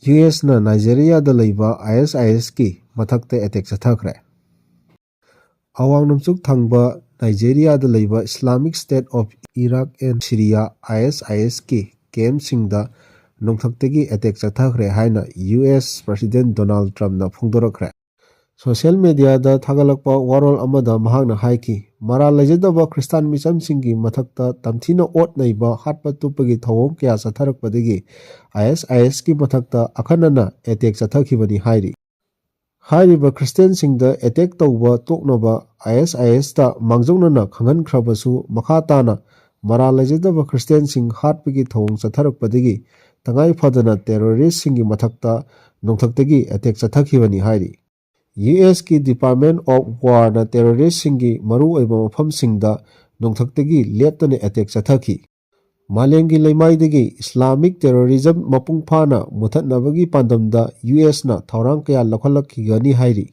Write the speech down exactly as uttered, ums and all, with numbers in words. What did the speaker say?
U ꯑꯦꯁꯅ ꯅꯥꯏꯖꯦꯔꯤꯌꯥꯗ ꯂꯩꯕ ꯑꯥꯏ ꯑꯦꯁ ꯑꯥꯏ ꯑꯦꯁꯀꯤ ꯃꯊꯛꯇ attack ꯆꯠꯊꯈ꯭ꯔꯦ꯫ ꯑꯋꯥꯡ ꯅꯣꯡꯆꯨꯞ ꯊꯪꯕ ꯅꯥꯏꯖꯦꯔꯤꯌꯥꯗ ꯂꯩꯕ Islamic State of Iraq and Syria, I S I S ꯀꯤ ꯀꯦꯝꯞꯁꯤꯡꯗ ꯅꯣꯡꯊꯛꯇꯒꯤ ꯑꯦꯇꯦꯛ ꯆꯠꯊꯈ꯭ꯔꯦ ꯍꯥꯏꯅ ꯌꯨ ꯑꯦꯁ ꯄ꯭ꯔꯁꯤꯗꯦꯟ ꯗꯣꯅꯥꯜꯗ ꯇ꯭ꯔꯝꯞꯅ ꯐꯣꯡꯗꯣꯔꯛꯈ꯭ꯔꯦ꯫ ꯁꯣꯁꯤꯌꯦꯜ ꯃꯦꯗꯤꯌꯥꯗ ꯊꯥꯒꯠꯂꯛꯄ ꯋꯥꯔꯣꯜ ꯑꯃꯗ ꯃꯍꯥꯛꯅ ꯍꯥꯏꯈꯤ, ꯃꯔꯥꯜ ꯂꯩꯖꯗꯕ ꯈ꯭ꯔꯤꯁꯇꯥꯟ ꯃꯤꯆꯝꯁꯤꯡꯒꯤ ꯃꯊꯛꯇ ꯇꯝꯊꯤꯅ ꯑꯣꯠ ꯅꯩꯕ, ꯍꯥꯠꯄ ꯇꯨꯞꯄꯒꯤ ꯊꯧꯑꯣꯡ ꯀꯌꯥ ꯆꯠꯊꯔꯛꯄꯗꯒꯤ ꯑꯥꯏ ꯑꯦꯁ ꯑꯥꯏ ꯑꯦꯁꯀꯤ ꯃꯊꯛꯇ ꯑꯈꯟꯅꯅ ꯑꯦꯇꯦꯛ ꯆꯠꯊꯈꯤꯕꯅꯤ ꯍꯥꯏꯔꯤ꯫ ꯍꯥꯏꯔꯤꯕ ꯈ꯭ꯔꯤꯁꯇꯤꯌꯥꯟꯁꯤꯡꯗ ꯑꯦꯇꯦꯛ ꯇꯧꯕ ꯇꯣꯛꯅꯕ ꯑꯥꯏ ꯑꯦꯁ ꯑꯥꯏ ꯑꯦꯁꯇ ꯃꯥꯡꯖꯧꯅꯅ ꯈꯪꯍꯟꯈ꯭ꯔꯕꯁꯨ, ꯃꯈꯥ ꯇꯥꯅ ꯃꯔꯥꯜ ꯂꯩꯖꯗꯕ ꯈ꯭ꯔꯤꯁꯇꯤꯌꯥꯟꯁꯤꯡ ꯍꯥꯠꯄꯒꯤ ꯊꯧꯑꯣꯡ ꯆꯠꯊꯔꯛꯄꯗꯒꯤ ꯇꯉꯥꯏ ꯐꯗꯅ ꯇꯦꯔꯣꯔꯤꯁꯁꯤꯡꯒꯤ ꯃꯊꯛꯇ ꯅꯣꯡꯊꯛꯇꯒꯤ ꯑꯦꯇꯦꯛ ꯆꯠꯊꯈꯤꯕꯅꯤ ꯍꯥꯏꯔꯤ꯫ ꯌꯨ ꯑꯦꯁꯀꯤ Department of Warꯅ ꯇꯦꯔꯣꯔꯤꯁꯁꯤꯡꯒꯤ ꯃꯔꯨꯑꯣꯏꯕ ꯃꯐꯝꯁꯤꯡꯗ ꯅꯣꯡꯊꯛꯇꯒꯤ ꯂꯦꯞꯇꯅ ꯑꯦꯇꯦꯛ ꯆꯠꯊꯈꯤ꯫ ꯃꯥꯂꯦꯝꯒꯤ ꯂꯩꯃꯥꯏꯗꯒꯤ ꯏꯁꯂꯥꯃꯤꯛ ꯇꯦꯔꯣꯔꯤꯖꯝ ꯃꯄꯨꯡ ꯐꯥꯅ ꯃꯨꯊꯠꯅꯕꯒꯤ ꯄꯥꯟꯗꯝꯗ ꯌꯨ ꯑꯦꯁꯅ ꯊꯧꯔꯥꯡ ꯀꯌꯥ ꯂꯧꯈꯠꯂꯛꯈꯤꯒꯅꯤ ꯍꯥꯏꯔꯤ꯫